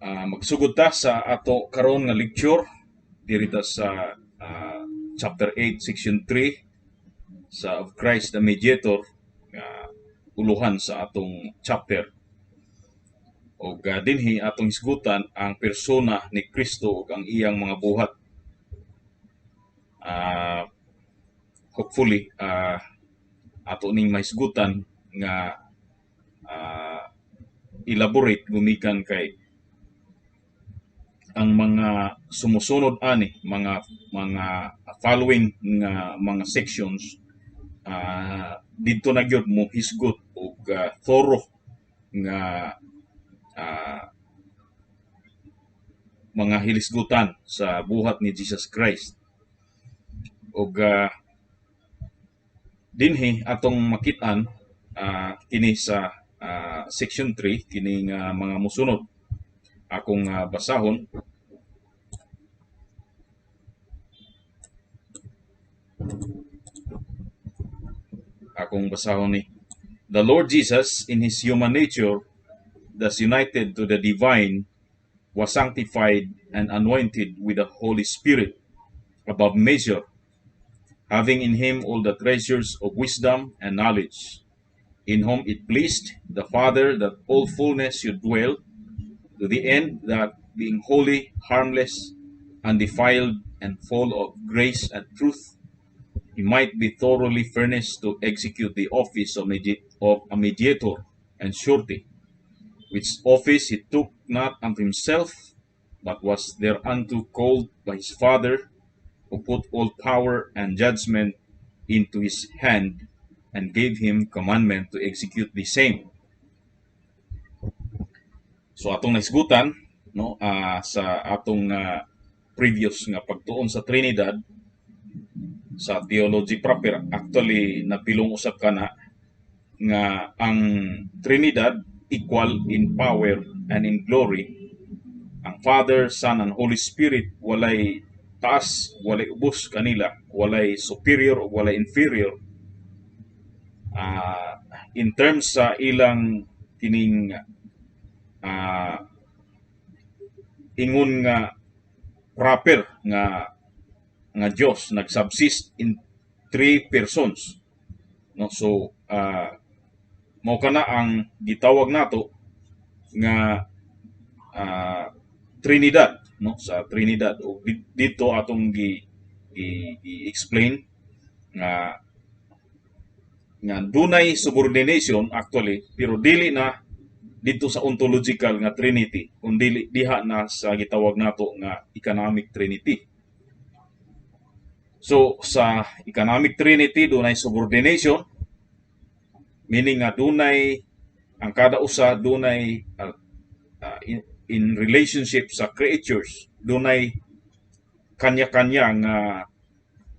Magsugod ta sa ato karon nga lecture diri ta sa chapter 8 section 3 sa of Christ the Mediator nga uluhan sa atong chapter. Og dinhi atong hisgutan ang persona ni Kristo ug ang iyang mga buhat. Hopefully ato ning mahisgutan nga elaborate gumikan kay ang mga sumusunod ani, mga following nga mga sections, didto na gyud mo hisgot og thorough nga mga hilisgutan sa buhat ni Jesus Christ. Og dinhi atong makit-an kini sa section 3, kini nga mga mosunod akong basahon. Akong basahon ni The Lord Jesus in his human nature, thus united to the divine, was sanctified and anointed with the Holy Spirit above measure, having in him all the treasures of wisdom and knowledge, in whom it pleased the Father that all fullness should dwell, to the end that, being holy, harmless, undefiled, and full of grace and truth, he might be thoroughly furnished to execute the office of a mediator and surety, which office he took not unto himself, but was thereunto called by his Father, who put all power and judgment into his hand, and gave him commandment to execute the same. So atong nahisgutan, no, sa atong previous nga pagtuon sa Trinidad sa theology proper, actually napilong usab kana nga ang Trinidad equal in power and in glory. Ang Father, Son and Holy Spirit walay taas, walay ubos kanila, walay superior o walay inferior. In terms sa ilang kining ingon nga proper nga Dios nagsubsist in three persons, no? So mao kana ang gitawag nato nga Trinidad, no? Sa Trinidad, o dito atong gi explain nga dunay subordination actually, pero dili na dito sa ontological nga Trinity, kun dili diha na sa gitawag nato nga economic Trinity. So sa economic Trinity dunay subordination, meaning nga dunay ang kada usa dunay in relationship sa creatures, dunay kanya-kanya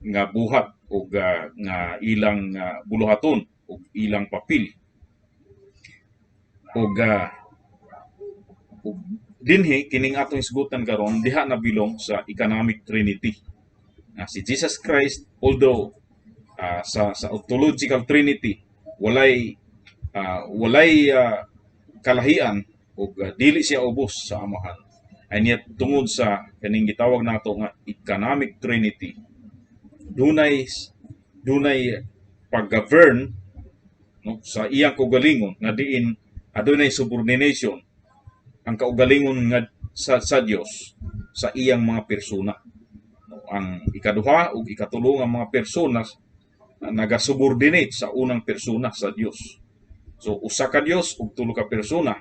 nga buhat ug nga ilang buluhaton ug ilang papel. Ug dinhi kining atong hisgutan karon, diha na bilong sa economic Trinity nga si Jesus Christ, although sa ontological Trinity walay kalahian ug dili siya ubos sa Amahan, and yet tungod sa kaning gitawag nato nga economic Trinity, dunay pag-govern, no, sa iyang kaugalingon nga diin adunay subordination ang kaugalingon nga sa Dios sa iyang mga persona, no? Ang ikaduha ug ikatulo nga mga persona naga-subordinate sa unang persona sa Dios. So usa ka Dios ug tulo ka persona.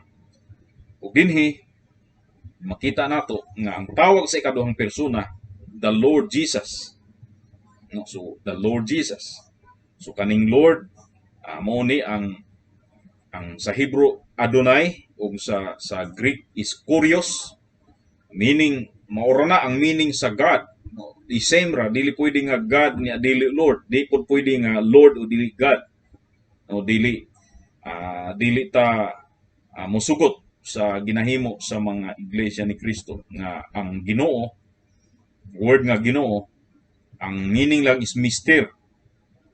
Ug dinhi makita nato nga ang tawag sa ikaduhang persona, the Lord Jesus. No, so the Lord Jesus. So kaning Lord, mao ni ang sa Hebrew Adonai ug sa Greek is Kurios, meaning maura na ang meaning sa God. No, the same ra, dili pwede nga God niya dili Lord, di pud pwede nga Lord o dili God. No, dili ta musugot sa ginahimo sa mga Iglesia ni Cristo nga ang Ginoo, word nga Ginoo, ang meaning lang is mister.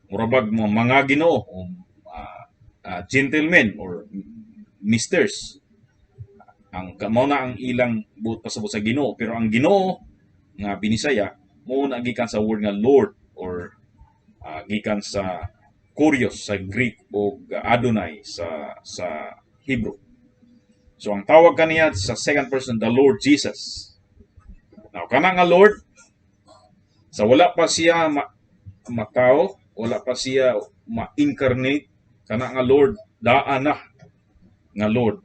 Murabag mo mga Ginoo o gentlemen or misters. Ang mao na ang ilang buot pasabot sa Ginoo, pero ang Ginoo nga Binisaya mao na gikan sa word nga Lord or gikan sa Kurios sa Greek o Adonai sa Hebrew. So ang tawag kaniya sa second person, the Lord Jesus. Now kana nga Lord, sa wala pa siya matao, wala pa siya ma-incarnate, kana nga Lord daan na nga Lord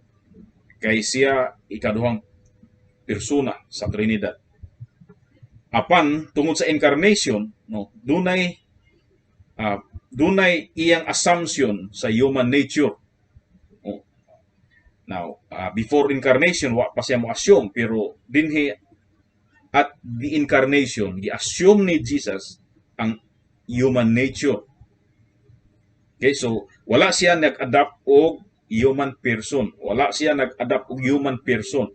kay siya ikaduhang persona sa Trinidad. Apan tungod sa incarnation, no, dunay iyang assumption sa human nature. Oh. Now, before incarnation wa pa siya mo assume, pero dinhi at the incarnation gi-assume ni Jesus ang human nature. Okay, so wala siya nag-adapt og human person. Wala siya nag-adapt og human person.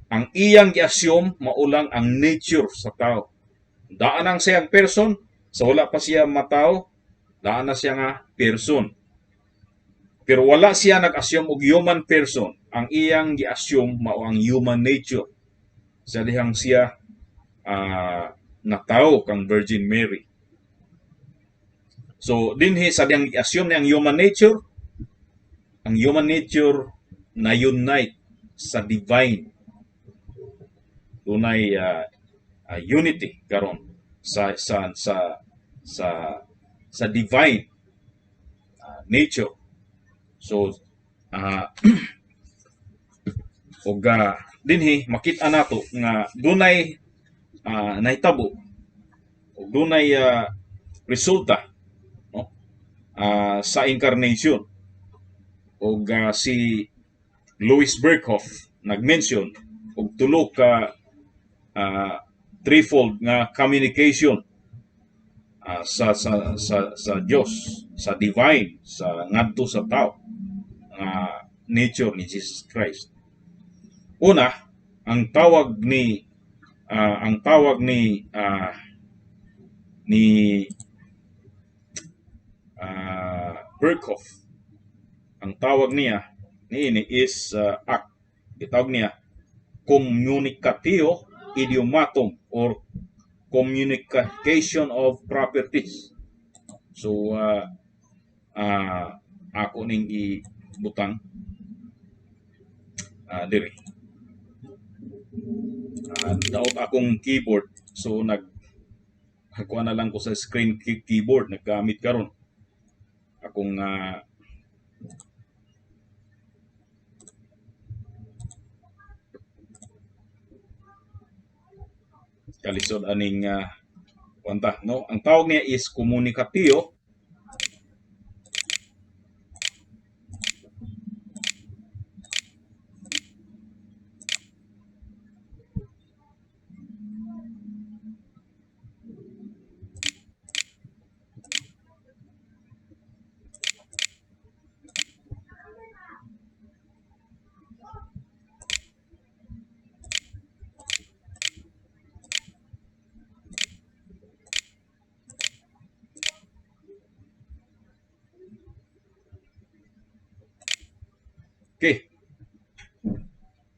Ang iyang gi-assume mao lang ang nature sa tao. Daan ang siyang person, sa wala pa siya matao, daan na siya nga person. Pero wala siya nag-assume og human person. Ang iyang gi-assume mao ang human nature. Sa dihang siya natawo kang Virgin Mary. So dinhi sa dihang gi-assume niya ang human nature na unite sa divine. Dunay unity karon sa divine nature. So ug dinhi makita nato nga dunay nahitabo ug dunay resulta, no, sa incarnation. Ug si Louis Berkhof nag-mention og tulo ka threefold nga communication sa Dios, sa divine sa ngadto sa tao nga nature ni Jesus Christ. Una, ang tawag ni Berkhof, ang tawag niya niini is act gitawag niya communicatio idiomatum or communication of properties. So ako ning ibutang diri. Daot akong keyboard, so nag kuha na lang ko sa screen keyboard naggamit karon akong kalisod aning kwanta, no. Ang tawag niya is communicatio Okay.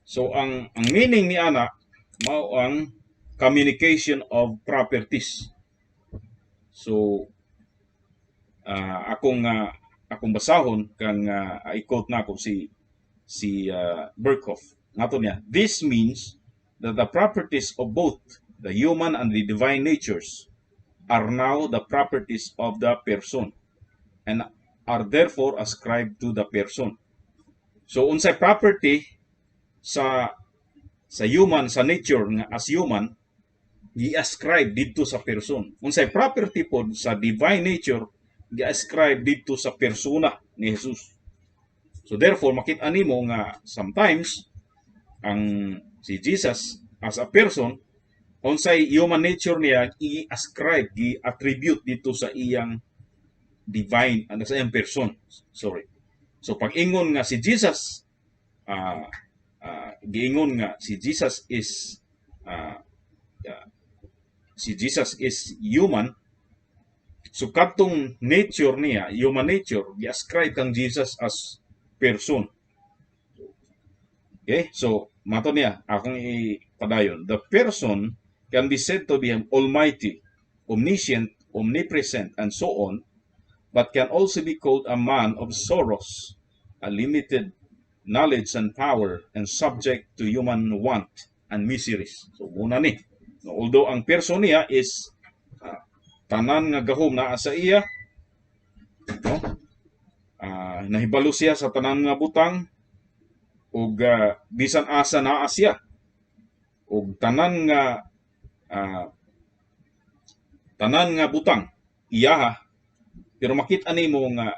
So ang meaning ni ana mao ang communication of properties. So akong basahon kang i-quote na ako si Berkhof. Ngato niya, "This means that the properties of both the human and the divine natures are now the properties of the person and are therefore ascribed to the person." So unsay property sa human, sa nature nga as human, gi-ascribe didto sa person. Unsay property pod sa divine nature, gi-ascribe didto sa persona ni Jesus. So therefore makita nimo nga sometimes ang si Jesus as a person, unsay human nature niya, i-ascribe, gi-attribute dito sa iyang divine, ano, sa iyang person. Sorry. So pag ingon nga si Jesus, giingon nga si Jesus is human, so kadtong nature niya, human nature, gi-ascribe kang Jesus as person. Okay, so mato niya akong ipadayon. The person can be said to be almighty, omniscient, omnipresent, and so on, but can also be called a man of sorrows, a limited knowledge and power, and subject to human want and miseries. So muna ni. No, although ang person niya is tanan nga gahom naa sa iya, no? Nahibalo siya sa tanan nga butang ug bisan asa naa siya ug tanan nga butang iyaha, pero makita nimo nga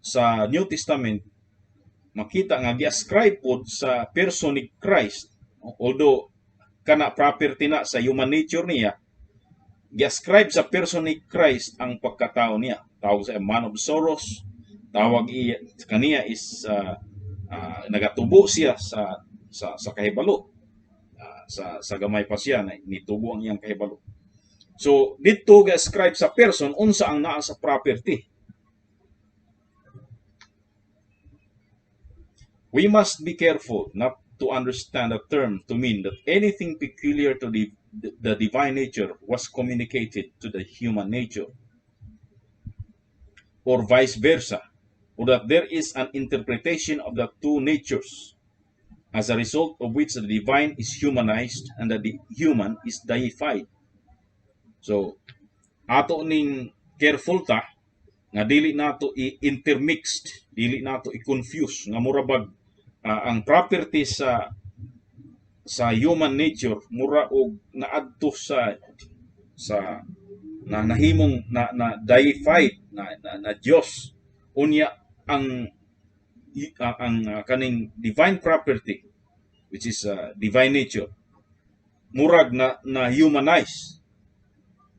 sa New Testament makita nga gi-ascribe pod sa person ni Christ, although kana property na sa human nature niya, gi-ascribe sa person ni Christ ang pagkatao niya. Tawag sa man of sorrows, tawag iya kaniya is nagatubo siya sa kahibalo. Sa gamay pa siya na nitubo ang iyang kahibalo. So didto gi-ascribe sa person unsa ang naa sa property. We must be careful not to understand the term to mean that anything peculiar to the divine nature was communicated to the human nature, or vice versa, or that there is an interpretation of the two natures, as a result of which the divine is humanized and that the human is deified. So, ato ning careful ta nga dili nato i-intermixed, dili nato i-confuse nga mura bag ang property sa human nature mura og naadto sa na nahimong na deified na Dios, unya ang kaning divine property, which is divine nature, murag na humanize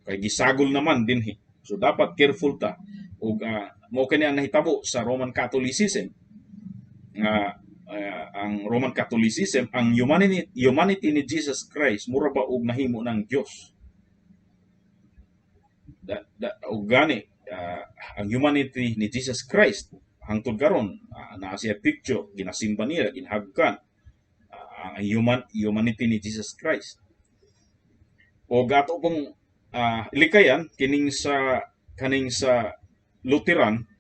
kay gisagol naman dinhi. So dapat careful ta ug mao kini ang nahitabo sa Roman Catholicism nga ang Roman Catholicism, ang humanity ni Jesus Christ mura ba og nahimo ng Dios. Da, da, og gani ang humanity ni Jesus Christ hangtod karon naa siya picture, ginasimba nila, ginahagkan ang humanity ni Jesus Christ. O ato pong likayan kining sa kaning sa Lutheran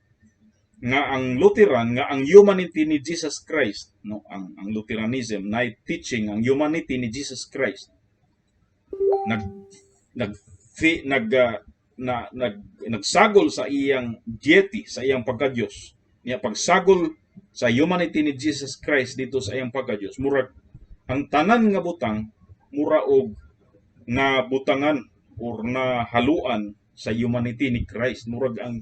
nga ang Lutheran nga ang humanity ni Jesus Christ, no, ang Lutheranism na teaching ang humanity ni Jesus Christ nag nag fi, nag na nag nagsagol sa iyang deity, sa iyang pagka-Dios niya. Pagsagol sa humanity ni Jesus Christ dito sa iyang pagka-Dios, murag ang tanan nga butang mura og na butangan or na haluan sa humanity ni Christ. Murag ang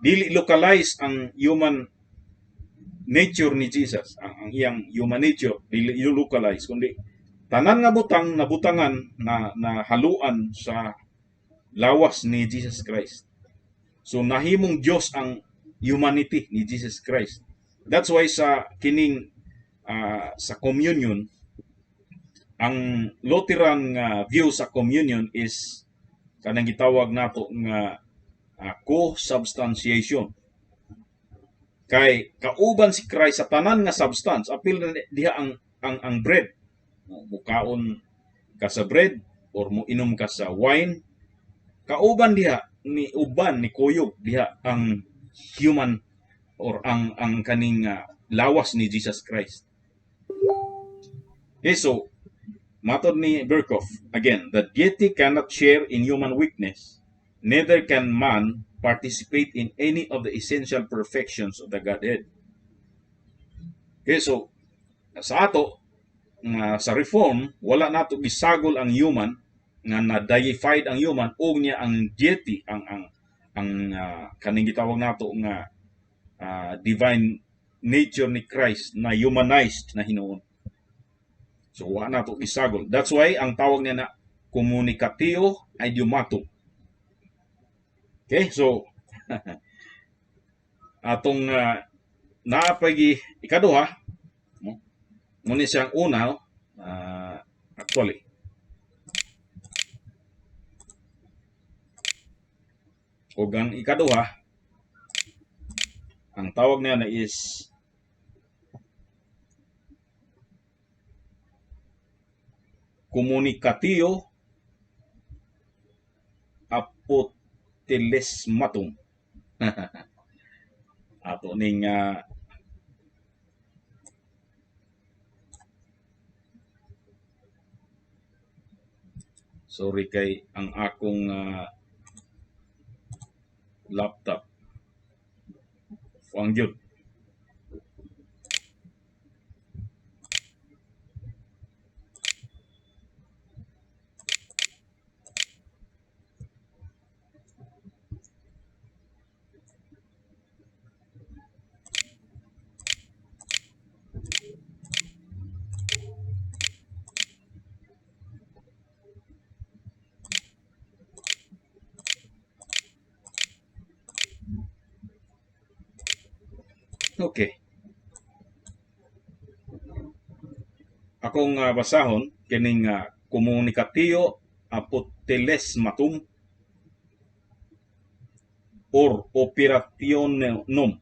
dili localize ang human nature ni Jesus, ang iyang human nature dili localize, kundi tanan nga butang nabutangan na haluan sa lawas ni Jesus Christ. So nahimong Dios ang humanity ni Jesus Christ. That's why sa kining sa communion, ang Lutheran nga view sa communion is kanang gitawag nato nga co-substantiation. Kay kauban si Christ sa tanan nga substance, apil na diha ang bread. Mukaon ka sa bread or mo inom ka sa wine, kauban diha, ni uban ni kuyog diha ang human or ang kaning lawas ni Jesus Christ. Okay, so matod ni Berkhof, again, the deity cannot share in human weakness, neither can man participate in any of the essential perfections of the Godhead. Okay, so sa ato nga sa Reform, wala nato gisagol ang human nga na deified ang human ug niya ang deity, ang kaning gitawag nato nga divine nature ni Christ na humanized na hinuon. So wa nato gisagol. That's why ang tawag niya na communicatio idiomatum. Okay, so atong naa pa'y ikaduha, no? Muna siyang una, no? Actually. Ug ang ikaduha, ang tawag niya na is Communicatio Apotelesmatum. Ato ning sorry kay ang akong laptop ang gyud. Okay. Akong basahon kining Communicatio Apotelesmatum or Operationum.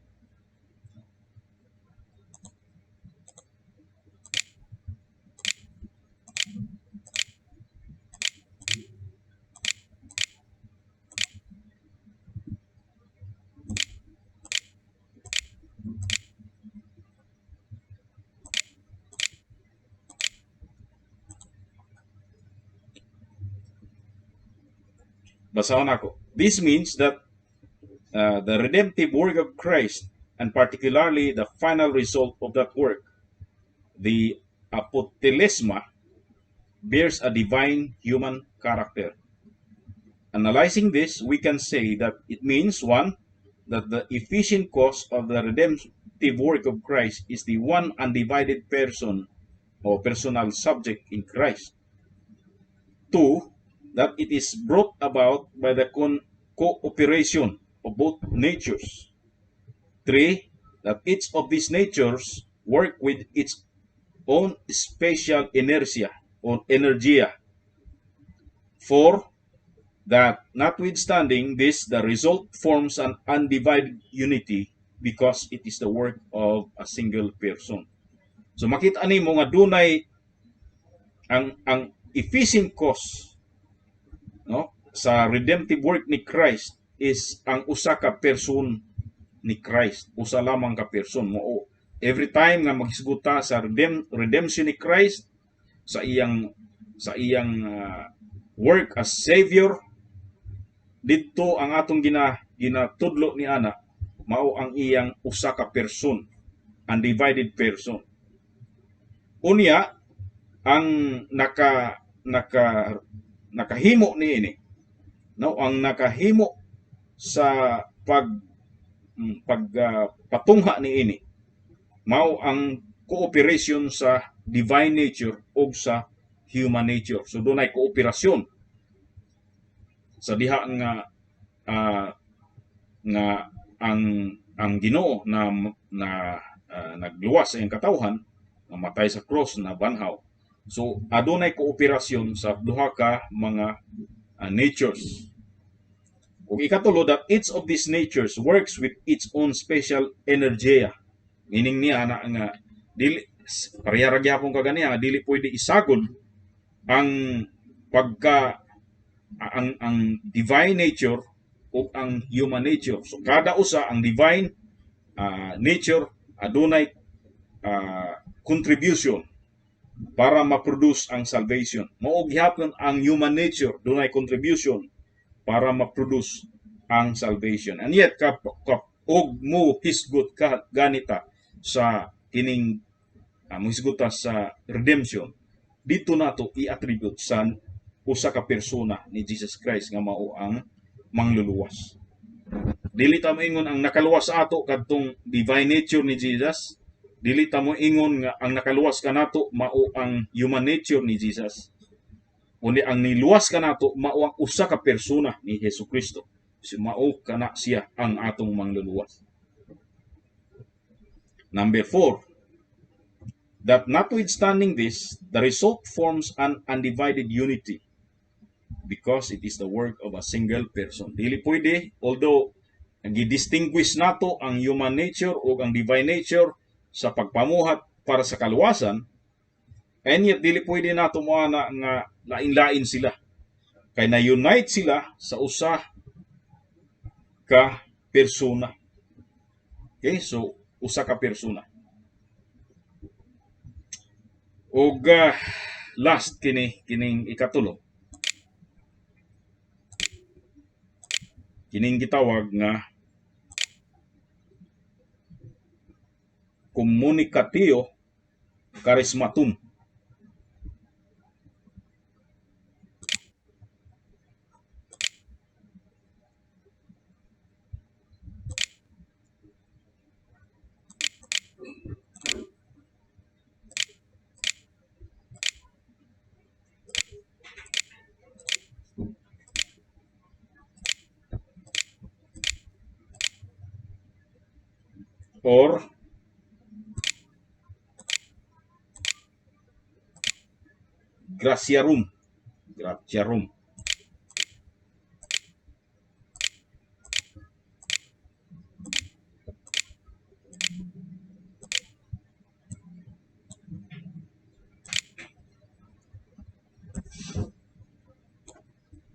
Basahon ako. This means that the redemptive work of Christ, and particularly the final result of that work, the apotelesma, bears a divine human character. Analyzing this, we can say that it means, one, that the efficient cause of the redemptive work of Christ is the one undivided person or personal subject in Christ. Two, that it is brought about by the cooperation of both natures. Three, that each of these natures work with its own special inertia or energia. Four, that notwithstanding this, the result forms an undivided unity because it is the work of a single person. So makita nimo nga dunay ang efficient cause, no, sa redemptive work ni Christ is ang usa ka person ni Christ, usa lamang ka person mo. Every time nga maghisguta sa redemption ni Christ sa iyang work as savior, didto ang atong ginatudlo ni ana mao ang iyang usa ka person, undivided person. Unya ang nakahimo niini, no, ang nakahimo sa pag patungha niini mao ang cooperation sa divine nature ug sa human nature. So dunay kooperasyon sa diha nga nga ang Ginoo na na nagluwas sa iyang katawhan, namatay sa cross, na banhaw. So adunay kooperasyon sa duha ka mga natures. Ug ikatulo, that each of these natures works with its own special energia. Meaning niya na nga dili pareha ra gyapon kaganiya, dili pwede isagol ang pagka ang divine nature ug ang human nature. So kada usa, ang divine nature adunay contribution para ma-produce ang salvation. Mao gihapon ang human nature dunay contribution para ma-produce ang salvation. And yet kap, kap og mo hisgot ka ganita sa kining mo hisgot ta sa redemption, dito nato i-attribute sa usa ka persona ni Jesus Christ nga mao ang mangluluwas. Dili ta moingon ang nakaluwas sa ato kadtong divine nature ni Jesus. Dili ta mo ingon nga ang nakaluwas kanato mao ang human nature ni Jesus. Kundi ang niluwas kanato mao ang usa ka persona ni Hesus Kristo. Si mao kana siya ang atong mangluluwas. Number 4, that notwithstanding this, the result forms an undivided unity because it is the work of a single person. Dili pwede, although gi-distinguish nato ang human nature o ang divine nature sa pagpamuhat para sa kaluwasan, And yet dili pwede nato moana nga lain-lain sila. Kay na-unite sila sa usa ka persona. Okay, so usa ka persona. Ug last kini, kining ikatulo. Kining gitawag nga communicatio charismatum. Or gratiarum. Gratiarum.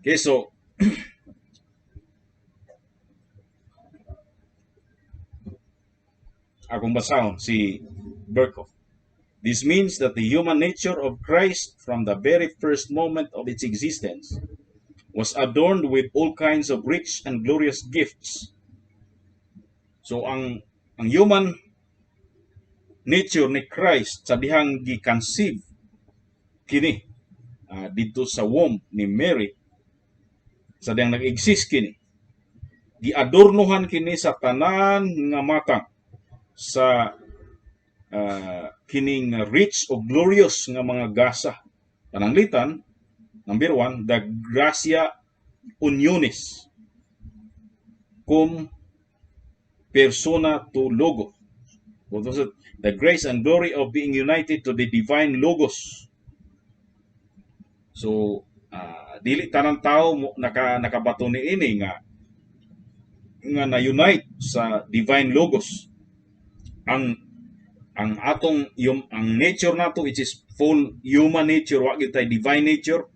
Okay, so akong basahon si Berkhof. This means that the human nature of Christ from the very first moment of its existence was adorned with all kinds of rich and glorious gifts. So ang human nature ni Christ sa dihang gi-conceive kini didto sa womb ni Mary, sa dihang nag-exist kini, giadornohan kini sa tanan nga matang sa kining rich o glorious nga mga gasa. Pananglitan, number 1, the gratia unionis cum persona to logo. What was it? The grace and glory of being united to the divine logos. So, dili tanang tao nakabato ni ini nga na-unite sa divine logos. Ang atong yung ang nature nato, which is full human nature, wa gyud tay divine nature.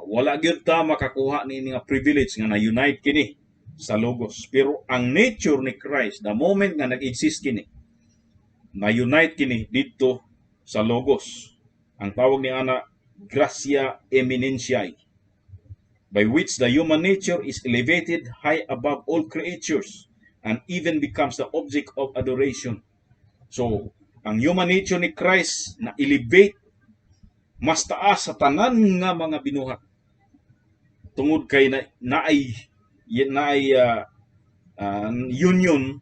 Wala gyud ta makakuha niini nga privilege nga na-unite kini sa logos. Pero ang nature ni Christ, the moment nga nag-exist kini, na-unite kini didto sa logos. Ang tawag ni ana, gratia eminentiae, by which the human nature is elevated high above all creatures and even becomes the object of adoration. So, ang human nature ni Christ na elevate mas taas sa tanan nga mga binuhat. Tungod kay naay union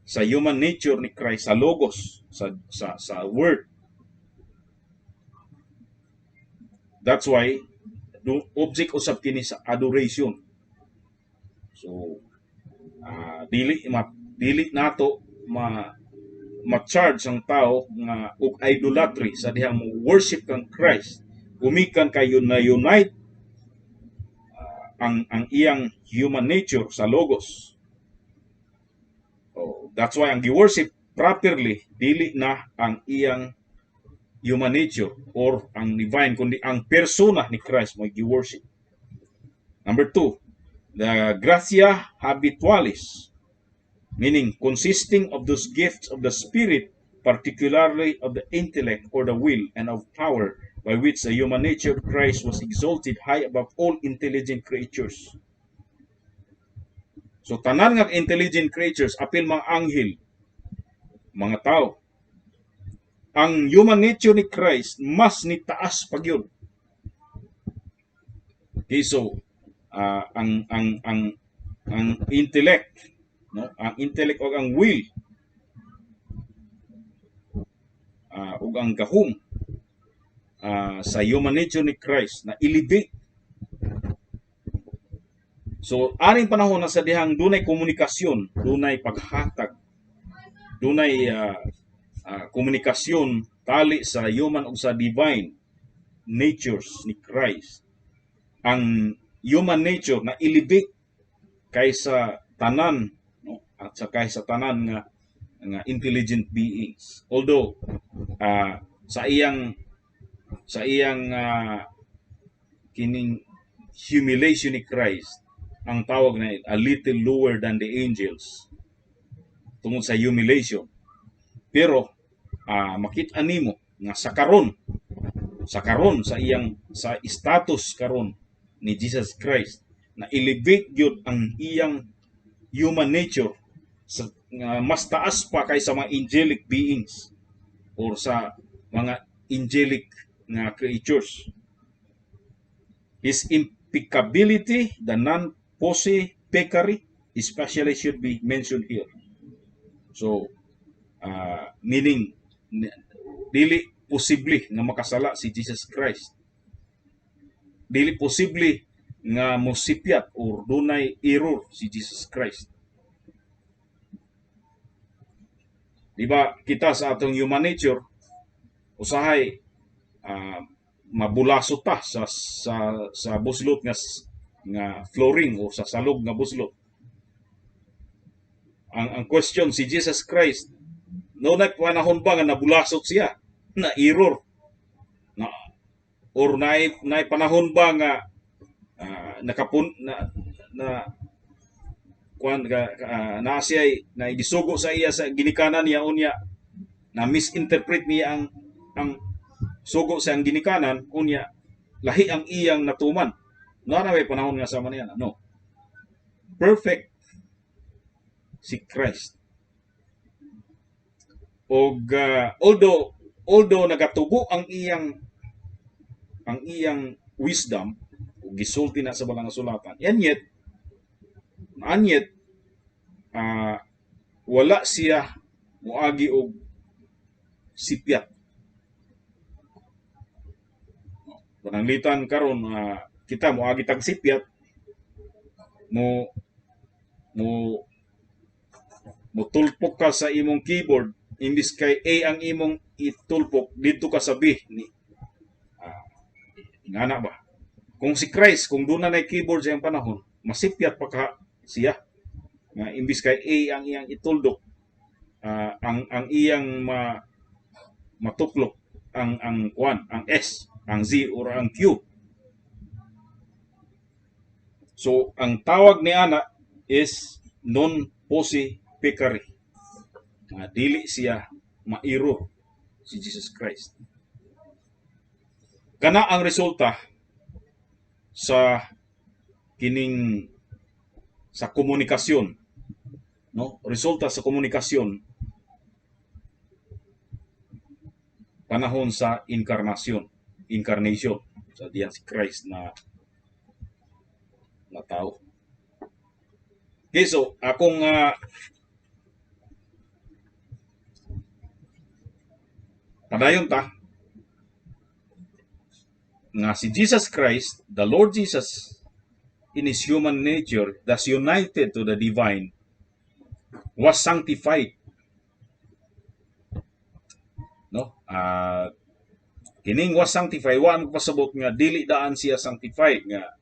sa human nature ni Christ sa logos, sa word. That's why do object usab kini sa adoration. So dili nato ma-charge ang tao nga og idolatry sa dihang mo worship kang Christ gumikan kayo na unite ang iyang human nature sa logos. Oh, that's why ang gi-worship properly dili na ang iyang human nature or ang divine, kundi ang persona ni Christ mo gi-worship. Number 2, the gratia habitualis, meaning consisting of those gifts of the Spirit, particularly of the intellect or the will and of power, by which the human nature of Christ was exalted high above all intelligent creatures. So tanan nga intelligent creatures, apil mga anghel, mga tao, ang human nature ni Christ mas ni taas pa gyud. Okay, so ang intellect, no? Ang intellect o ang will ug ang gahom sa human nature ni Christ na elevate. So aning panahon na sa dihang dunay komunikasyon, dunay paghatag, dunay komunikasyon tali sa human ug sa divine natures ni Christ. Ang human nature na elevate kaysa tanan, no? At sa kaysa tanan nga intelligent beings. Although sa iyang Sa iyang kining humiliation ni Christ, ang tawag na a little lower than the angels tungod sa humiliation. Pero makita nimo nga sa karon, sa iyang sa status karon ni Jesus Christ, na elevate gyud ang iyang human nature sa nga mas taas pa kaysa mga angelic beings or sa mga angelic nga creatures. His impeccability, the non posse peccare, especially should be mentioned here. So, meaning, dili posible nga makasala si Jesus Christ. Dili posible nga mosipyat or dunay error si Jesus Christ. Di ba kita sa atong human nature, usahay mabulaso ta sa buslot nga flooring o sa salog nga buslot. Ang question, si Jesus Christ, no na panahon ba nga nabulasot siya, na error na, or naay panahon ba nga nakapun na na kuan ka naa siya na gisugo sa iya sa ginikanan niya, unya na misinterpret niya ang sugo sa iyang ginikanan, unya lahi ang iyang natuman? No na may panahon nga sama niya? No, perfect si Christ. Og although nagatubo ang iyang wisdom ug gisulti na sa Balaan nga Sulatan, and yet wala siya moagi og sipyat. Pananglitan karon kita moagi tag sipyat, mo mo motulpok ka sa imong keyboard, imbis kay A ang imong itulpok, didto ka sa B ni ingana ba? Kung si Christ, kung doon na keyboard sa iyang panahon, masipyat pa ka siya nga imbis kay A ang iyang ituldok, ang iyang matuklok ang kuan, ang S, ang Z or ang Q. So ang tawag ni ana is non posse peccare, nga dili siya ma-error si Jesus Christ. Kana ang resulta sa kining sa komunikasyon, no? Resulta sa komunikasyon panahon sa incarnation sa diyan si Christ na tao. Okay, so akong padayon ta nga si Jesus Christ, the Lord Jesus, in His human nature, thus united to the divine, was sanctified. No? Kining was sanctified, wa magpasabot nga dili daan siya sanctified, nga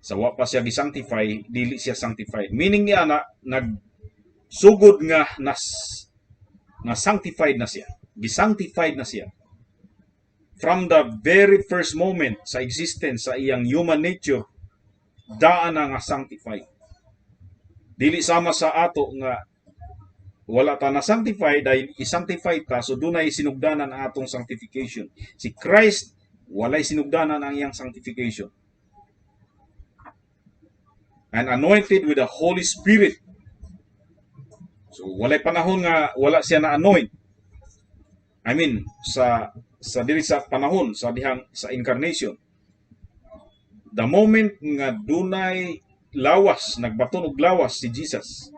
sa wa pa siya gisanctify, dili siya sanctified. Meaning niya na nagsugod nga nas nga sanctified na siya. Gisanctified na siya. From the very first moment sa existence sa iyang human nature, daan na nga sanctified. Dili sama sa ato nga wala ta na sanctify, dahil i-sanctify ta, so dunay sinugdanan ang atong sanctification. Si Christ, walay sinugdanan ang iyang sanctification. And anointed with the Holy Spirit. So walay panahon nga wala siya na anoint. I mean, sa dili sa panahon sa dihang sa incarnation. The moment nga dunay lawas, nagbaton og lawas si Jesus,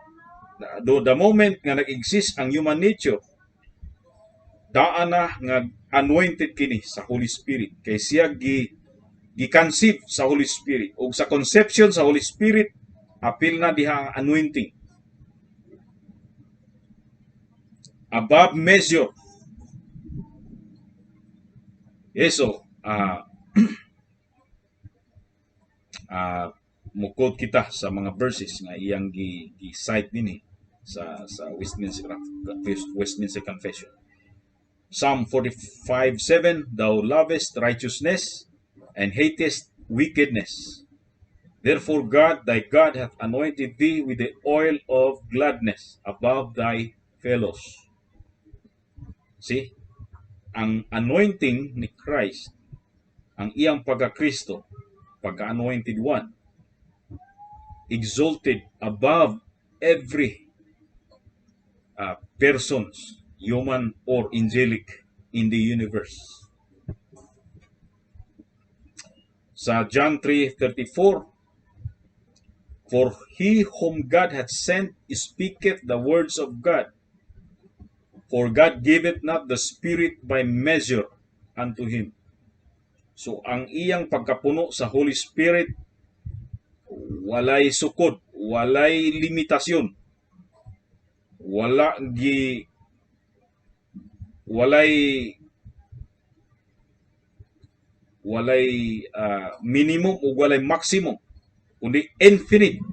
the moment nga nag-exist ang human nature, daan na nga anointed kini sa Holy Spirit. Kay siya gi-conceive sa Holy Spirit. Ug sa conception sa Holy Spirit, apil na diha ang anointing. Above measure. Eso, mukod kita sa mga verses nga iyang gi-cite dinhi sa Westminster Confession. Psalm 45:7, "Thou lovest righteousness and hatest wickedness. Therefore God thy God hath anointed thee with the oil of gladness above thy fellows." See? Ang anointing ni Christ, ang iyang pagka-Kristo, pagka-anointed one, exalted above every persons, human or angelic, in the universe. Sa John 3:34, "For he whom God hath sent speaketh the words of God, for God giveth not the Spirit by measure unto him." So ang iyang pagkapuno sa Holy Spirit, walay sukod, walay limitasyon. Wala gi walay walay minimum o walay maximum, kundi infinite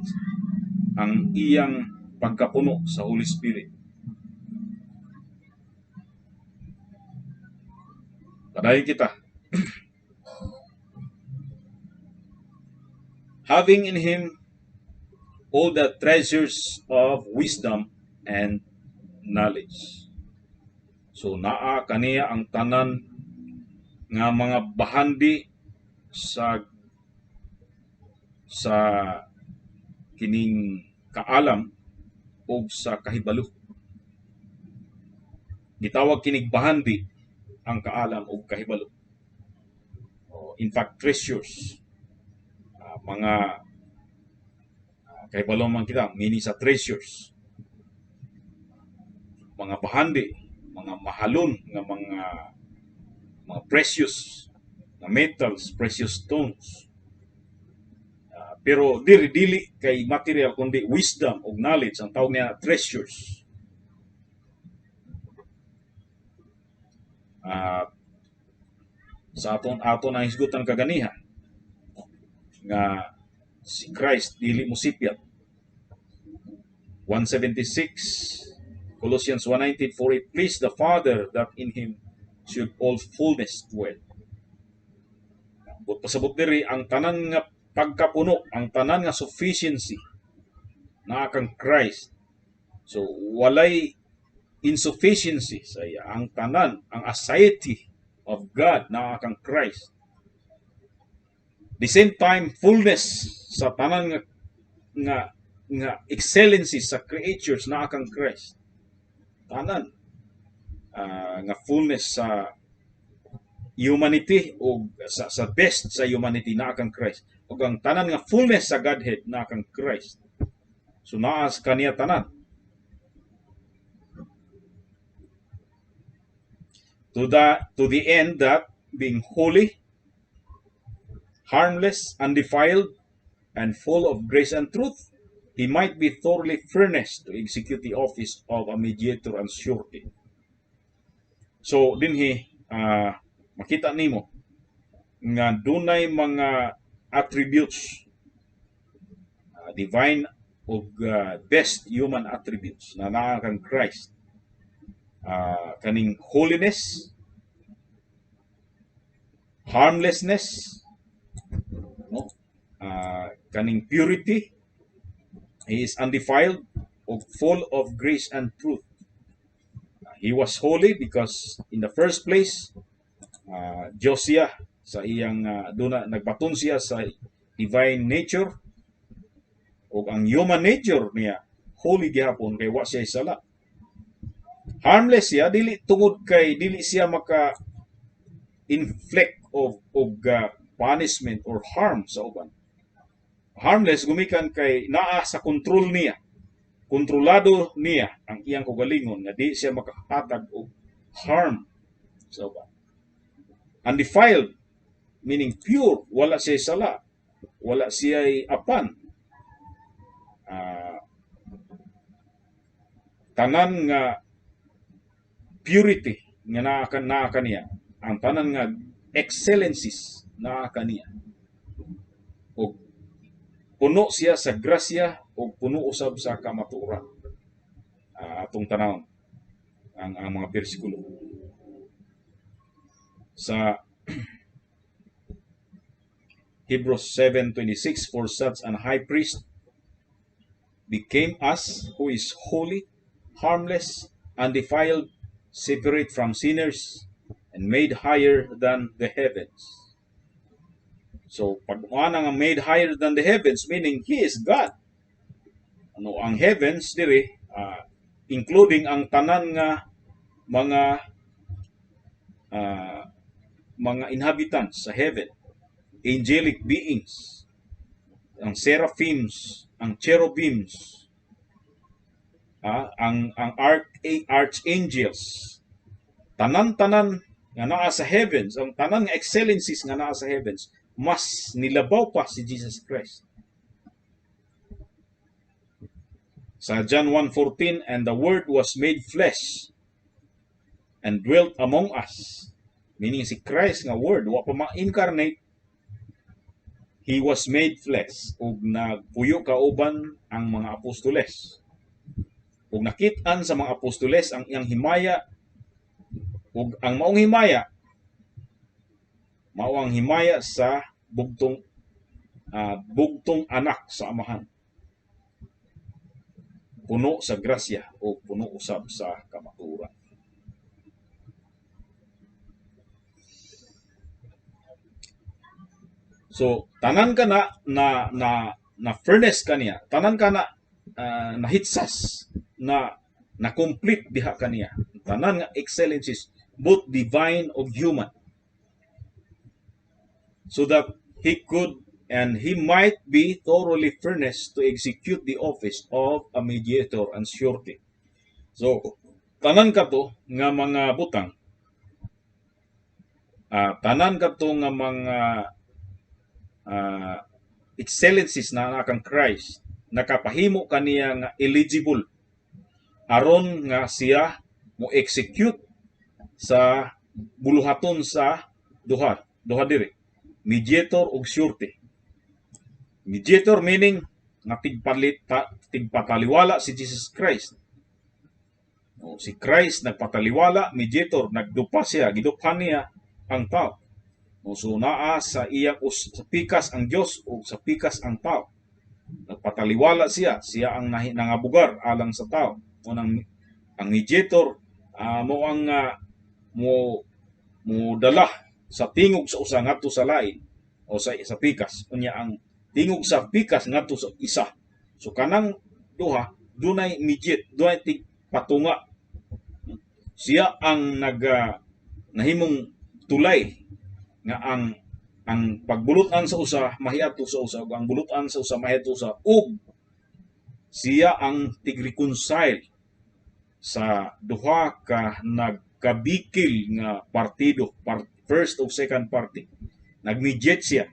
ang iyang pagkapuno sa Holy Spirit. Padayon kita. Having in him all the treasures of wisdom and knowledge. So naa kaniya ang tanan nga mga bahandi sa kining kaalam o sa kahibalo. Gitawag kinig bahandi ang kaalam o kahibalo. In fact, treasures. Mga kahibalo man kita, meaning sa treasures. Mga bahandi, mga mahalon nga mga precious na metals, precious stones. Pero diri dili kay material kundi wisdom ug knowledge ang tawag niya treasures. Sa aton ang hisgutan kaganiha nga si Christ dili mo sipyat. 176 Colossians 1:19, "For it pleased the Father that in him should all fullness dwell." But pasabot diri ang tanan nga pagkapuno, ang tanan nga sufficiency naa kang Christ. So walay insufficiency sa iya. Ang tanan, ang aseity of God naa kang Christ. The same time, fullness sa tanan nga excellency sa creatures naa kang Christ. Tanan nga fullness sa humanity o sa best sa humanity naa kang Christ. Ug ang tanan nga fullness sa Godhead naa kang Christ. So naa sa kaniya tanan. To the end that being holy, harmless, undefiled, and full of grace and truth, he might be thoroughly furnished to execute the office of a mediator and surety. So dinhi makita nimo nga dunay mga attributes, divine ug best human attributes na naa kang Christ. Kaning holiness, harmlessness, no? Kaning purity, he is undefiled ug full of grace and truth. He was holy because in the first place, Diyos siya sa iyang duna nagbaton siya sa divine nature ug ang human nature niya holy gihapon kay wa siya sala. Harmless siya dili tungod kay dili siya maka inflict of punishment or harm sa uban. Harmless gumikan kay naa sa kontrol niya. Kontrolado niya ang iyang kaugalingon nga di siya makahatag og harm sa uban. Undefiled meaning pure, wala siya sala, wala siya apan. Tanan nga purity nga naa kaniya, ang tanan nga excellencies naa kaniya. Og puno siya sa grasya ug puno usab sa kamatuoran. Atong tanawon ang mga bersikulo. Sa Hebrews 7:26, "For such an high priest became us, who is holy, harmless, undefiled, separate from sinners, and made higher than the heavens." So, pag nga made higher than the heavens, meaning He is God. Ano ang heavens diri, including ang tanan nga mga inhabitants sa heaven, angelic beings, ang seraphims, ang cherubims, ang archangels, tanan-tanan nga naa sa heavens, ang tanan nga excellencies nga naa sa heavens, mas nilabaw pa si Jesus Christ. Sa John 1:14, "And the Word was made flesh and dwelt among us." Meaning si Christ nga Word, wa pa ma-incarnate, He was made flesh ug nagpuyo kauban ang mga apostoles. Ug nakit-an sa mga apostoles ang iyang himaya, ug ang maong himaya mao ang himaya sa bugtong anak sa Amahan, puno sa grasya o puno usab sa kamatuoran. So tanan ka na na na na furnace kaniya, tanan ka na nahitsas na na complete diha kaniya. Tanan nga excellencies, both divine ug human, so that he could and he might be thoroughly furnished to execute the office of a mediator and surety. So tanan kato nga mga butang, tanan kato nga mga excellencies na naa kang Christ, nakapahimo kaniya nga eligible aron nga siya mo execute sa buluhaton sa duha duha diri, mediator ug surety. Mediator meaning nga tigpataliwala si Jesus Christ. O, si Christ nagpataliwala, mediator, nagdupa siya, giduphan niya ang tao. O, so naa sa iyang sa pikas ang Dios o sa pikas ang tao. Nagpataliwala siya, siya ang nangabugar alang sa tao. O ang mediator mo ang mo mo dala sa tingog sa usa ngadto sa lain o sa pikas. Unya ang tingog sa pikas ngadto sa isa. So kanang duha dunay mediate, dunay tigpatunga. Siya ang nahimong tulay nga ang pagbulutan sa usa mahiadto sa usa ug ang bulutan sa usa mahiadto sa ug siya ang tig-reconcile sa duha ka nagkabikil nga partido, first o second party. Nag-mediate siya.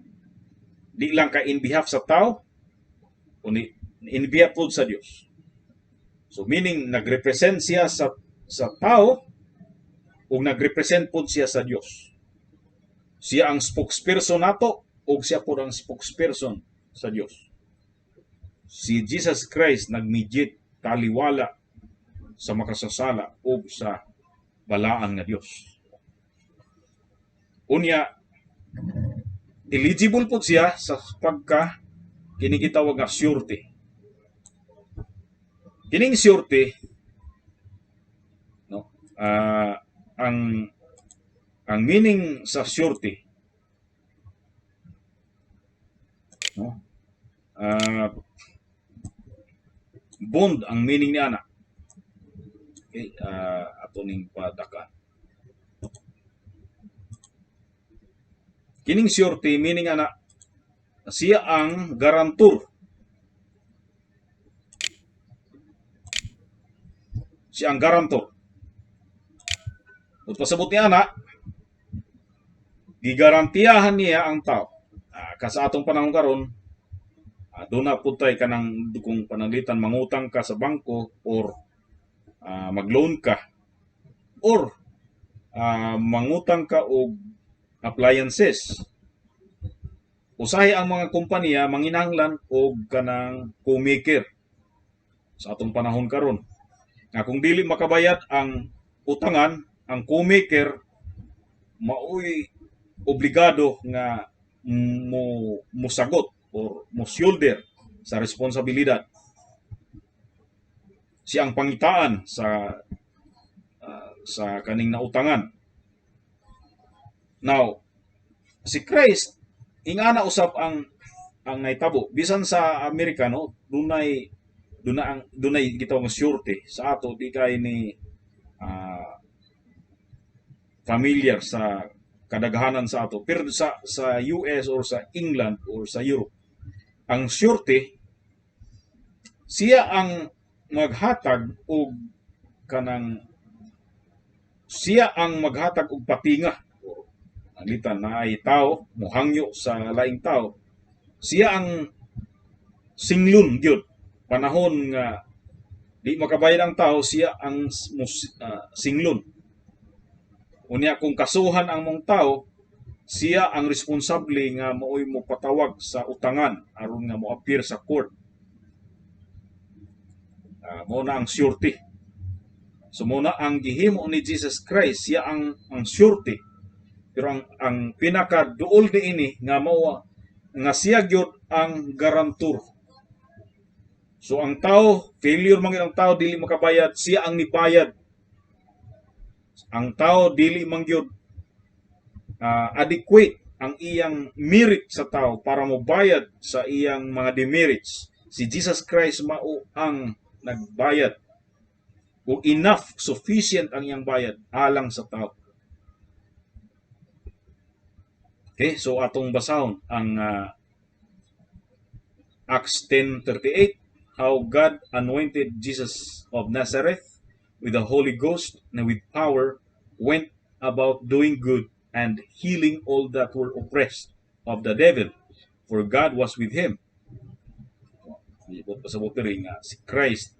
Di lang ka in behalf sa tao, kundi in behalf pod sa Dios. So meaning nagrepresent siya sa tao ug nagrepresent pod siya sa Dios. Siya ang spokesperson nato ug siya pod ang spokesperson sa Dios. Si Jesus Christ nagmediate, taliwala sa makasasala ug sa balaan nga Dios. Unya eligible pod siya sa pagka kini gitawag nga surety. Kining surety, no, ang meaning sa surety, no, bond ang meaning niya na. Okay, ato ning padakan. Kining surety meaning ana siya ang garantor. Siya ang garantor. Ug pasabot niya ana, gigarantiyahan niya ang tao. Ka sa atong panahon karon, doon na pud tay kanang kung pananglitan mangutang ka sa bangko or mag-loan ka or mangutang ka og appliances. Usahay ang mga kompanya manginahanglan og kanang co-maker sa atong panahon karon. Nga kung dili makabayad ang utangan, ang co-maker maoy obligado nga mo musagot or mo shoulder sa responsibilidad. Siya ang pangitaan sa kaning nautangan. Now, si Christ ingana usab ang nahitabo. Bisan sa Amerika, no, dunay duna ang dunay gitawag nga surety. Sa ato, di kay ni familiar sa kadaghanan sa ato, pero sa US or sa England or sa Europe, ang surety, siya ang maghatag og kanang, siya ang maghatag og patinga. Anglitan na ay tao mohangyo sa laing tao, siya ang singlon gyud panahon nga di makabayad ang tao, siya ang singlon. Unya kung kasuhan ang mong tao, siya ang responsable nga maoy mo patawag sa utangan aron nga mo-appear sa court. Mao na ang surety. So mao na ang gihimo ni Jesus Christ, siya ang surety. Pero ang pinaka duol niini nga mao nga siya gyud ang garantor. So ang tao, failure man gyud ang tao, dili makabayad, siya ang nibayad. Ang tao dili man gyud adequate ang iyang merit sa tao para mobayad sa iyang mga demerits. Si Jesus Christ mao ang nagbayad. O enough, sufficient ang iyang bayad alang sa tao. Okay, so atong basahon ang Acts 10:38, how God anointed Jesus of Nazareth with the Holy Ghost and with power, went about doing good and healing all that were oppressed of the devil, for God was with him. Ibot pasabot diri nga si Christ,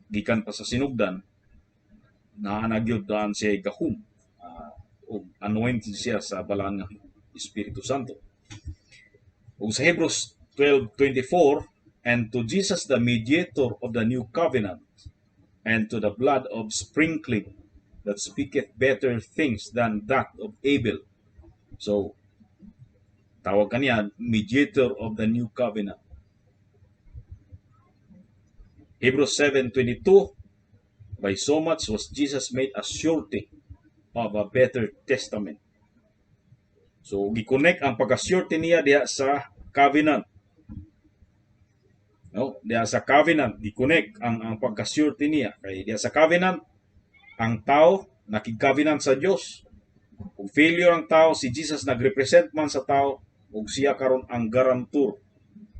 gikan pa sa sinugdan, naa na gyud daan siya gahom ug anointed siya sa balaan nga Espiritu Santo. Ug sa Hebrews 12:24, and to Jesus the mediator of the new covenant, and to the blood of sprinkling that speaketh better things than that of Abel. So tawag kaniya mediator of the new covenant. Hebrews 7:22, by so much was Jesus made a surety of a better testament. So gi-connect ang pagka-surety niya diha sa covenant. No, diha sa covenant gi-connect ang pagka-surety niya kay diha sa covenant ang tao nakig-covenant sa Dios. Kung failure ang tao, si Jesus nagrepresent man sa tao ug siya karon ang garantor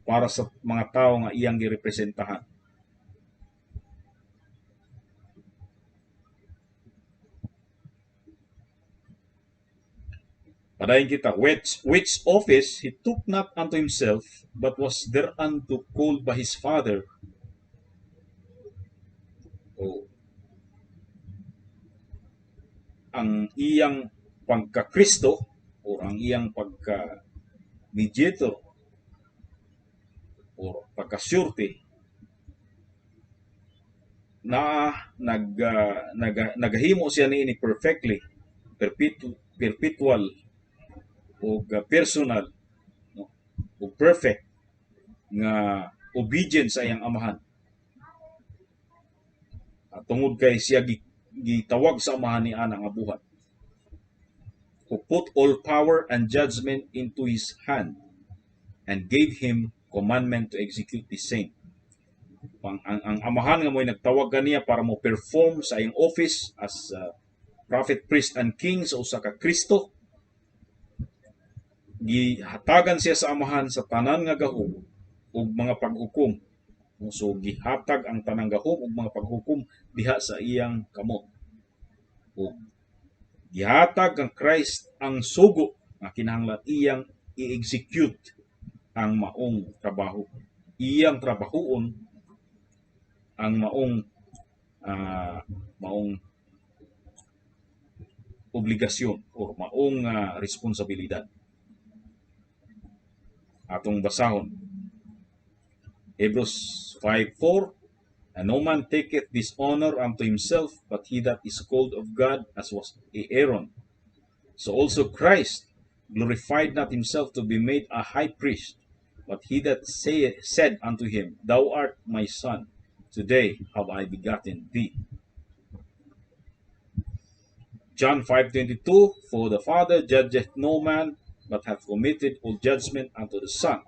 para sa mga tao nga iyang girepresentahan. Padayon kita, which office he took not unto himself, but was thereunto called by his Father. O, ang iyang pagka-Kristo o ang iyang pagka-mediator or pagka-surety na nagahimo siya niini perfectly, perpetual ug personal, no, ug perfect nga obedience sa iyang amahan. At tungod kay siya gitawag sa amahan ni ana nga buhat. Who put all power and judgment into his hand and gave him commandment to execute the same. Ang amahan nga mo'y nagtawag kaniya para mo perform sa iyang office as prophet, priest, and king sa usa ka Kristo. Gihatagan siya sa amahan sa tanan nga gahom ug mga paghukom. So gihatag ang tanang gahom ug mga paghukom diha sa iyang kamot. Ug gihatag kang Christ ang sugo nga kinahanglan iyang i-execute ang maong trabaho. Iyang trabahoon ang maong obligasyon or maong responsibilidad. Atong basahon Hebrews 5:4, And no man taketh dishonor unto himself, but he that is called of God, as was Aaron. So also Christ glorified not himself to be made a high priest, but he that said unto him, Thou art my son, today have I begotten thee. John 5:22, For the Father judgeth no man, but hath committed all judgment unto the Son.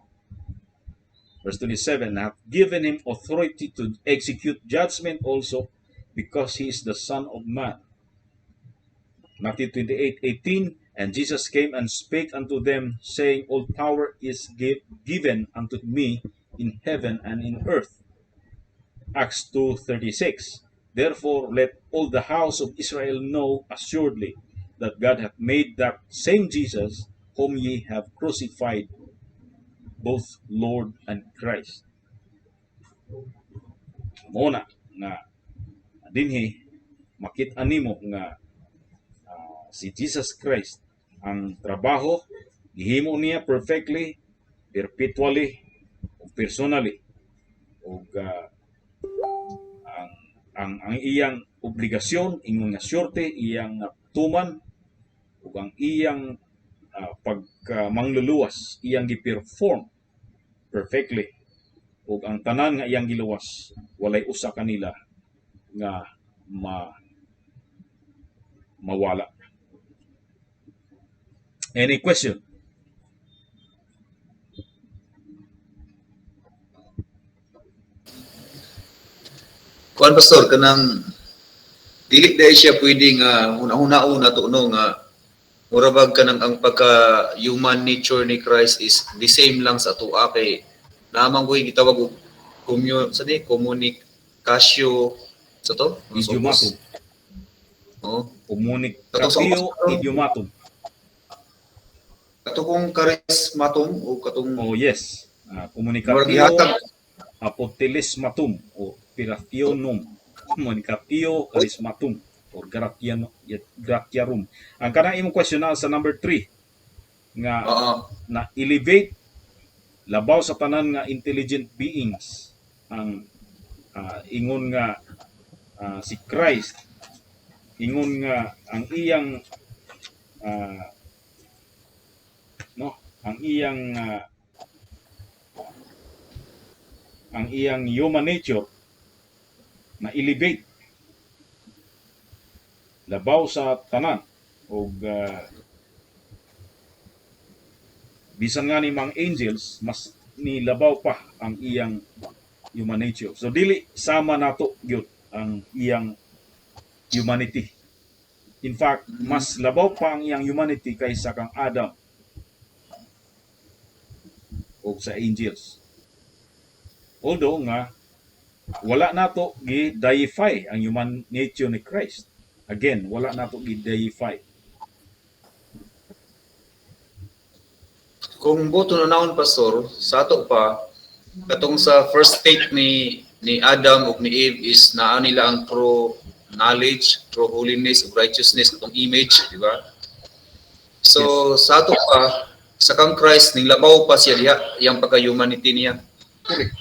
Verse 27, hath given him authority to execute judgment also, because he is the Son of Man. Matthew 28:18, And Jesus came and spake unto them, saying, All power is given unto me in heaven and in earth. Acts 2:36, Therefore let all the house of Israel know assuredly that God hath made that same Jesus whom ye have crucified both Lord and Christ. Mao na nga dinhi makita nimo nga si Jesus Christ ang trabaho gihimo niya perfectly, perpetually ug personally, ug ang iyang obligasyon ingon nga surte iyang tuman, ug ang iyang pagka mangluluwas iyang gi-perform perfectly, ug ang tanan nga iyang giluwas walay usa kanila nga mawala. Any question? Kuan, pastor, kanang dili dai siya pwede nga huna-hunaon nato, no, nga mura bag kanang ang pagka human nature ni Christ is the same lang sa atoa, kay naman ko gitawag og commun sa ni communicatio sa to. Idiomatum. Oh. Communicatio idiomatum. Kato kung charismatum o katong Oh yes, murag communicatio gihatag apotelismatum o pirationum, communicatio charismatum or gratiano gratiarum. Ang kanang imong question na sa number 3 nga na elevate labaw sa tanan nga intelligent beings ang ingon nga si Christ, ingon nga ang iyang no, ang iyang human nature na elevate labaw sa tanan, og bisan nga ni mga angels mas nilabaw pa ang iyang human nature. So dili sama nato gyud ang iyang humanity. In fact, mas labaw pa ang iyang humanity kaysa kang Adam o sa angels. Although nga wala nato gi-deify ang human nature ni Christ. Again, wala nato gi-deify. Kung boto na naon, pastor, sa ato pa katong sa first state ni Adam ug ni Eve is naa nila ang true knowledge, true holiness ug righteousness, katong image, di ba? So sa ato pa sa kang Christ ning labaw pa siya diha iyang pagka humanity niya. Correct.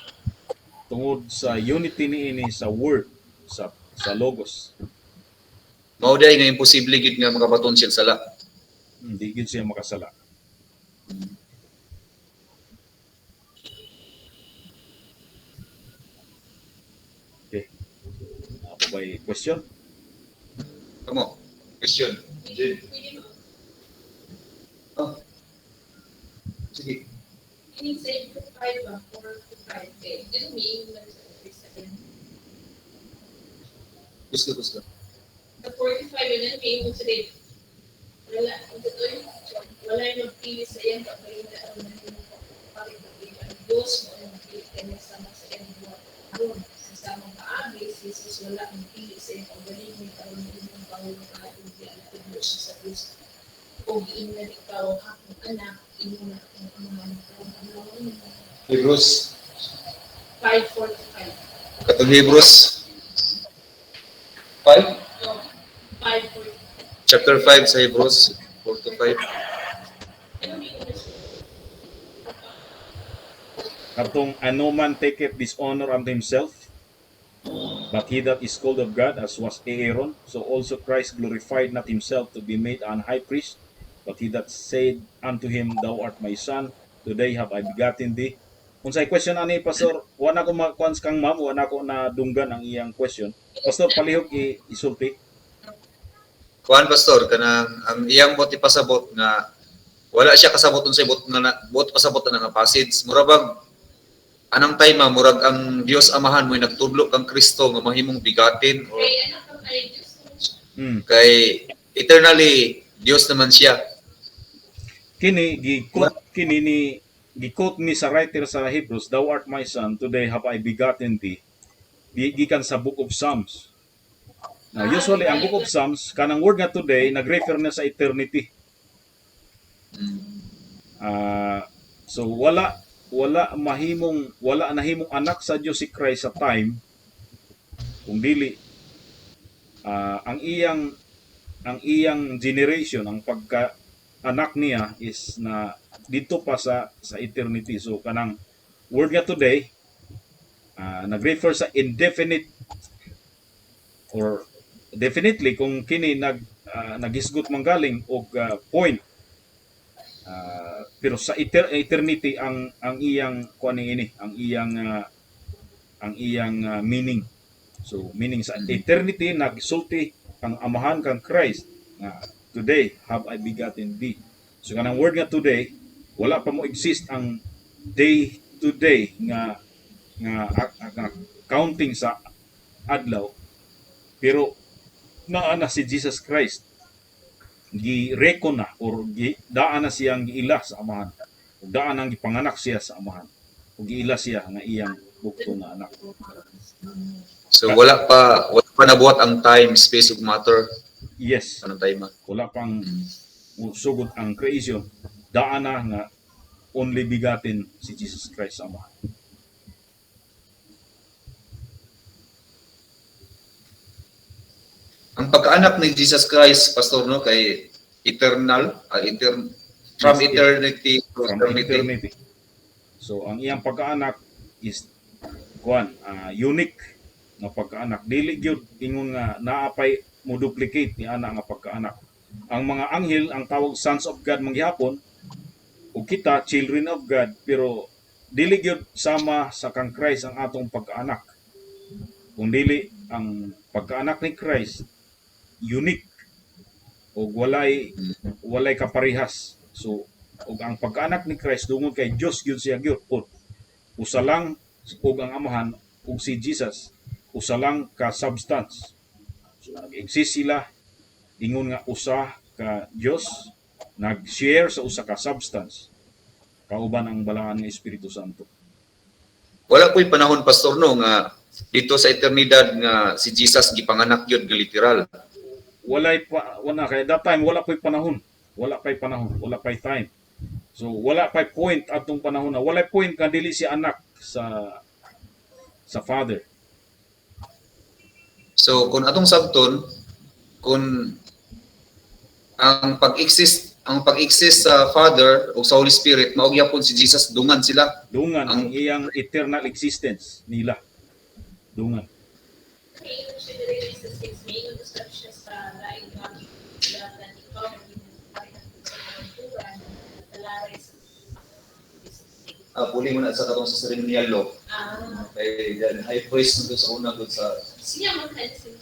Tungod sa unity niini sa Word, sa Logos. Mao diay nga imposible gid nga makabaton siya sala. Hindi gid siya makasala. Okay. Ako ba'y question? Kamo. Question. Oh. Sige. Meaning sa 5 ba, 4 to 5 eh. Dili mean sa Gusto, gusto. The 45 yun ang meaning sa wala, ang totoo, wala yung magpili sa iyang kaugalingon aron mahimong pari ang Diyos mo ang magpili kanya sama sa iyang buhat. Aron sa samang paagi, si Jesus wala magpili sa iyang kaugalingon aron mahimong pangulong atong gialagad siya sa Diyos. O giingnan, ikaw ang akong anak, imo na akong amahan. Hebrews. 5:45. Katong Hebrews 5? Oh, 5:45. Chapter 5 sa Hebrews 4 to 5. Ano meaning na siya? Katong ano man taketh dishonor unto himself. But he that is called of God, as was Aaron, so also Christ glorified not himself to be made an high priest, but he that said unto him, "Thou art my son, today have I begotten thee." Unsay question ani, Pastor? Wa na ko makuan kang ma'am, wa na ko na dunggan ang iyang question. Pastor, palihog isulti. Kuan, Pastor, kanang ang iyang buot ipasabot nga wala siya kasabot unsay buot nga buot pasabot na nga passage. Mura bag anang time ah, murag ang Dios Amahan mo nagtudlo kang Kristo nga mahimong bigatin or Kay anak ka kay Diyos. Kay eternally Dios naman siya. Kini gi-quote kini ni gi-quote ni sa writer sa Hebrews, "Thou art my son, today have I begotten thee." Gikan sa Book of Psalms. Now, usually ang Book of Psalms, kanang word nga "today" nag-refer na sa eternity. Ah, so wala wala mahimong wala nahimong anak sa Dios si Christ sa time kung dili ang iyang generation, ang pagka anak niya is na dito pa sa eternity. So kanang word nga "today" nag-refer sa indefinite or definitely kung kini naghisgot manggaling og point, pero sa eternity ang iyang kuan ini, ang iyang meaning. So meaning sa eternity nagsulti ang Amahan kang Christ nga "Today have I begotten thee." So kanang word nga "today", wala pa mo exist ang day to day nga counting sa adlaw, pero naa na si Jesus Christ, gi-reckon na or gi, daan na siyang giila sa Amahan ug daan ang gipanganak siya sa Amahan ug giila siya nga iyang bugto nga anak. So wala pa nabuhat ang time, space ug matter Yes. anong time ah? Wala pang sugod ang creation, daan na nga only begotten si Jesus Christ sa Amahan. Ang pagkaanak ni Jesus Christ, Pastor, no, kay eternal, from Yes, eternity to from eternity. Eternity. So ang iyang pagkaanak is kuan, unique nga pagkaanak. Dili gyud ingon nga naa pay mo duplicate ni ana nga pagkaanak. Ang mga anghel ang tawag sons of God manggihapon ug kita children of God, pero dili gyud sama sa kang Christ ang atong pagkaanak. Kung dili ang pagkaanak ni Christ unique ug walay kaparehas. So ug ang pagkaanak ni Christ dungod kay Dios gyud siya gyud pod. Usa lang ug ang Amahan ug si Jesus usa lang ka substance. So nag-exist sila ingon nga usa ka Dios, nag-share sa usa ka substance kauban ang balaan nga Espiritu Santo. Wala po'y panahon, Pastor, no, nga dito sa eternidad nga si Jesus gipanganak gyud nga literal. Walay pa, wala kay that time wala pa'y panahon. Wala pa'y panahon, wala pa'y time. So wala pa'y point atong panahon na walay point nga dili si anak sa Father. So kung atong sabton, kung ang pag-exist sa Father o sa Holy Spirit, mao gyapon si Jesus, dungan sila. Dungan ang iyang eternal existence nila. Dungan. Maingon siya diri sa 6, maingon usab siya sa laing mga kasulatan, "Ikaw mahimong hari sa kamatuoran, talaray sa" Ah, puli mo na sa katong sa ceremonial law. Ah. Kay then high priest nito sa una gud sa Siya man kay si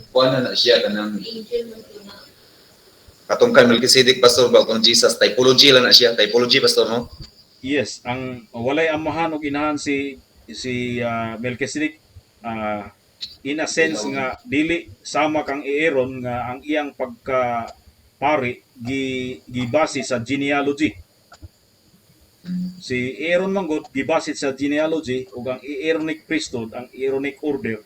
kuan na na siya kanang angel man to na. Katong kay Melchizedek, Pastor, ba kung Jesus typology lang na siya, typology, Pastor, no? Yes, ang walay amahan ug inahan si Melchizedek, in a sense nga dili sama kang Aaron nga ang iyang pagka pari gibase sa genealogy. Si Aaron manggod gibase sa genealogy ug ang Aaronic priesthood, ang Aaronic order,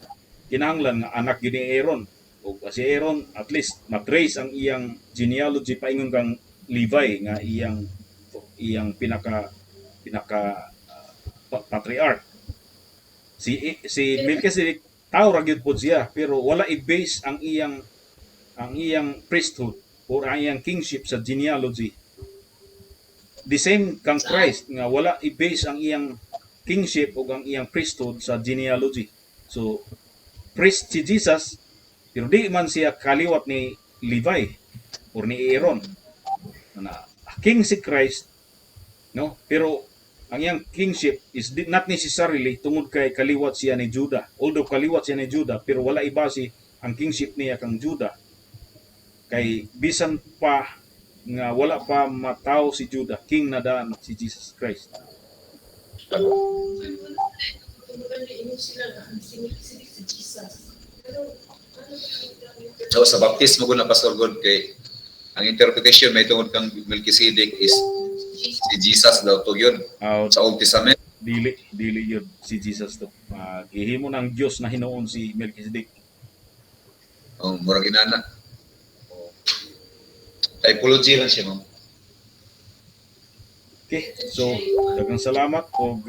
kinahanglan nga anak gyud ni Aaron. Ug si Aaron at least matrace ang iyang genealogy paingon kang Levi nga iyang iyang pinaka pinaka patriarch. Si Melchizedek tao ra gyud pod siya, pero wala i-base ang iyang priesthood or ang iyang kingship sa genealogy. The same kang Christ nga wala i-base ang iyang kingship ug ang iyang priesthood sa genealogy. So priest si Jesus, pero di man siya kaliwat ni Levi or ni Aaron. Na king si Christ, no? Pero ang iyang kingship is not necessarily tungod kay kaliwat siya ni Judah. Although kaliwat siya ni Judah, pero wala ibase ang kingship niya kang Judah. Kay bisan pa nga wala pa matawo si Judah, king na daan si Jesus Christ. Tumugan na ingon sila nga ang si Melchizedek si Jesus. Pero ano ba? So, sa baptismo ko na, Pastor God, kay ang interpretation may tungod kang Melchizedek is si Jesus daw to yun sa Old Testament. Dili, dili yun si Jesus to. Gihimo ng Dios na hinuon si Melchizedek. Oh, murag inana. Typology lang siya, ma'am. Okay, so daghang salamat og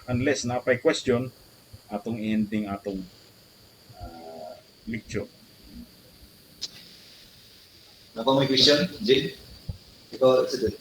unless naa pay question, atong ending atong lecture. Naa pa may question, Jane? Ikaw, sige.